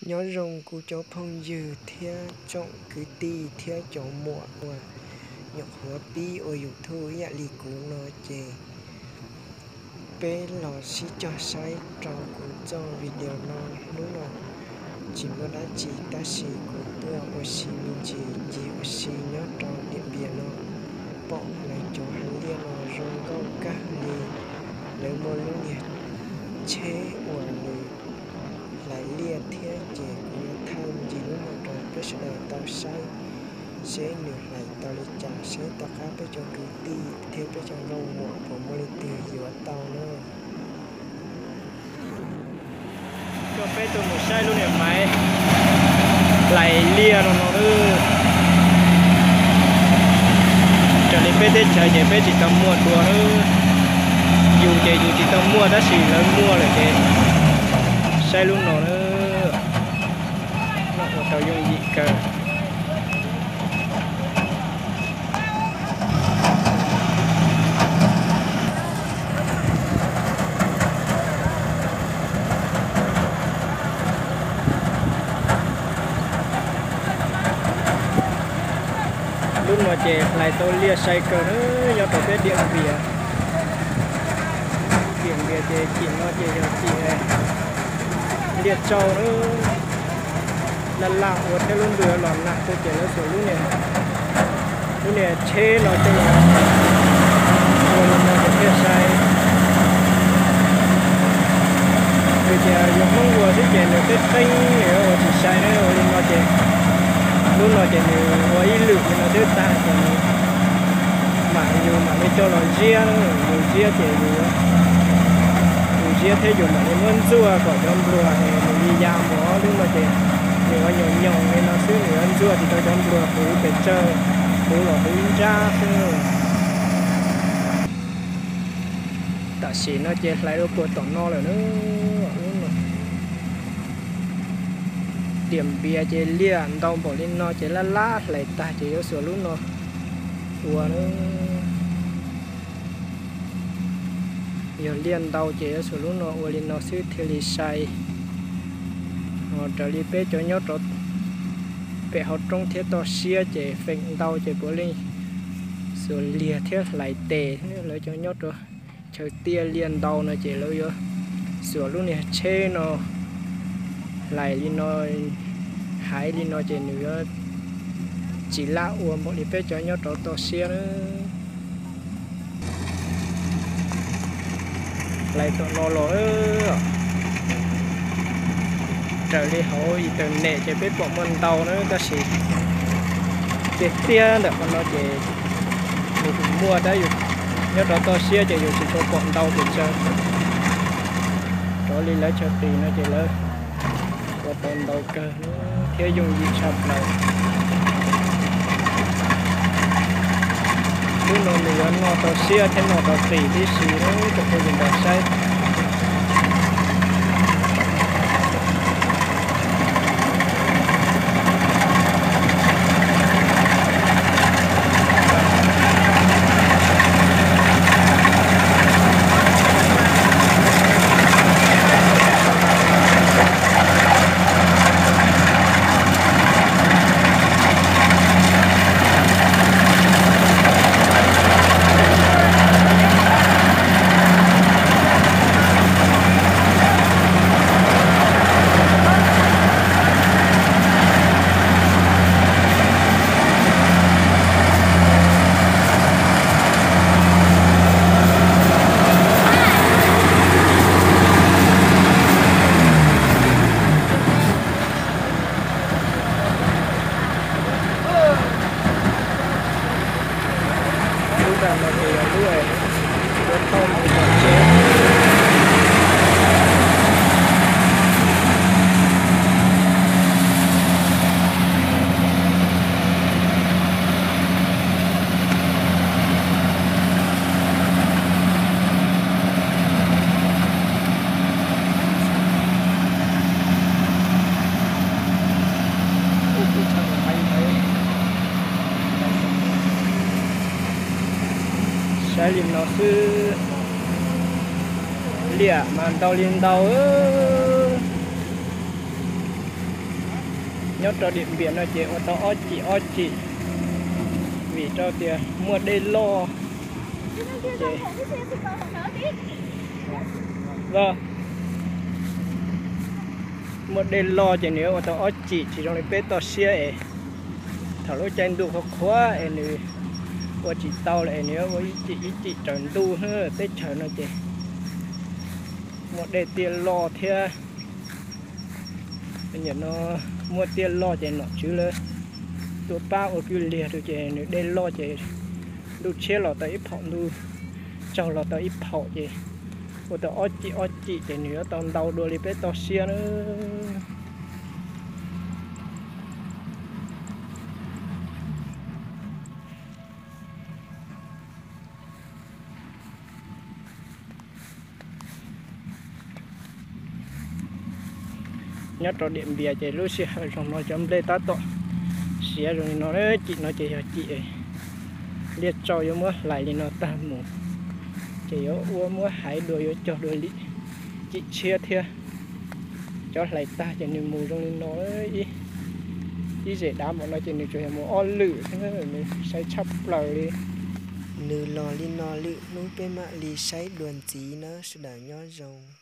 Nyob zoo kuv cov phooj ywg thiab tsoom kwv tij thiab cov muam uas nyuam qhuav pib ua YouTube ib yam li kuv no ces peb los sib cog saib rau kuv txoj video no. Hnub no tsis muaj dab tsi tab sis kuv tuaj ua si me ntsis ncig ua si nyob rau Diam Npias no, pom lawv cov hav liaj no zoo nkauj kawg li. Lawv muaj lub niag tsheb uas nws hlais liaj thiab ces kuv yuav thaij me ntsis lub no rau peb sawv daws tau saib seb nws hlais tau li cas, seb tom qab peb cov kwv tij thiab peb cov nkauj muam puas muaj leej twg yuav tau na. Coj peb tuaj mus saib lub niag maiv hlais liaj no no. Raws li peb teb chaws ces peb tsis tau muaj dua, yus ces yus tsis tau muaj tab sis lawv muaj lawm ces saib lub no na. Noj ua tau yooj yim kawg. Lub no ces hlais tau liaj sai kawg na, nyob rau peb Diam Npias. Diam Npias ces cim no ces yog cim liaj tsau na, laj laj ua thiab lub ntuj los nag xwb ces lawv xuas lub niag tsheb no coj los ua li no ces thiaj sai. Vim tias yus Hmoob ua xwb ces nws qeeb qeeb nws ua tsis sai na, ua li no ces lub no ces nws ua ib lwm li no xwb tag ces nws mam, yus mam li coj los ziab, yus ziab ces yus, yus ziab thiab yus mam li muab ntxuaj kom cov npluag es nws li ya mus. Lub no ces nws ua nyoos nyoos li no xwb, nws yuav ntxuaj tsis tau cov npluag huv pes tsawg, huv los huv nrab xwb. Tam sim no ces hlais ua puag tom no lawm na. Lub no Diam Npias ces liaj ntau npaum li no ces laj lab hlais tag ces yuav xuas lub no ua na. Yog liaj ntau ces yuav xuas lub no ua li no xwb thiaj li sai. Ho raws li peb cov nyob rau pem hauv roob thiab toj siab ces feem ntau ces puav leej xuas liag thiab hlais tes. Lawv cov nyob rau chaw tiaj liaj ntau no ces lawv yuav xuas lub niag tsheb no hlais li no, haiv li no ces nws yuav tsis laj ua npaum li peb cov nyob rau toj siab na. Hlais tom no los, raws li hauv internet ces peb pom muaj ntau na tab sis tiag tiag ntawm qhov no ces nws tsis muaj tab, yus nyob rau toj siab ces yus tsis tshua pom ntau pes tsawg. Raws li lawv chaw qis no ces lawv ua tau ntau kawg thiab yooj yim tshaj plaws. Lub no nws yuav noj tau siab thiab noj tau qis tib si na tsoom phooj ywg nrog saib. Lub nram no ces yog lub yuav thauj mus tom tsev. Saib li no xwb, liaj mas ntau li ntau. Nyob rau Diam Npias no ces ua tau ob cim ob cim, vim rau tias muaj dej loj ces, muaj dej loj ces nws ua tau ob cim, tsis zoo li peb toj siab es thaum lub caij ntuj qhuav qhuav es nws ua tsis tau lawm es nws ua ib cim ib cim raws ntuj. Teb chaws no ces muaj dej tiaj loj thiab, nim no muaj tiaj loj ces nom tswv lawv tuaj pab ua kwj liag rau ces nws dej loj ces ntuj tshiab los tau ib phaum, ntuj tsaug los tau ib phaum ces ua tau ob cim ob cim ces nws yuav tau ntau dua li peb toj siab na. Nyob rau Diam Npias ces lub sij hawm zoo no cov nplej tab tom siav zoo li no, cim no ces yog cim liaj tsau yuav muab hlais li no tag mus, ces yuav ua muab haiv dua yuav cog dua li cim tshiab thiab. Cov hlais tag ces nws mus zoo li no, ib zes dav npaum no ces nws tsuas yog mus ob lwm xwb, nws sai tshaj plaws li. Nws los li no lwm hnub peb mam li saib dua ntxiv na, sawv daws nyob zoo.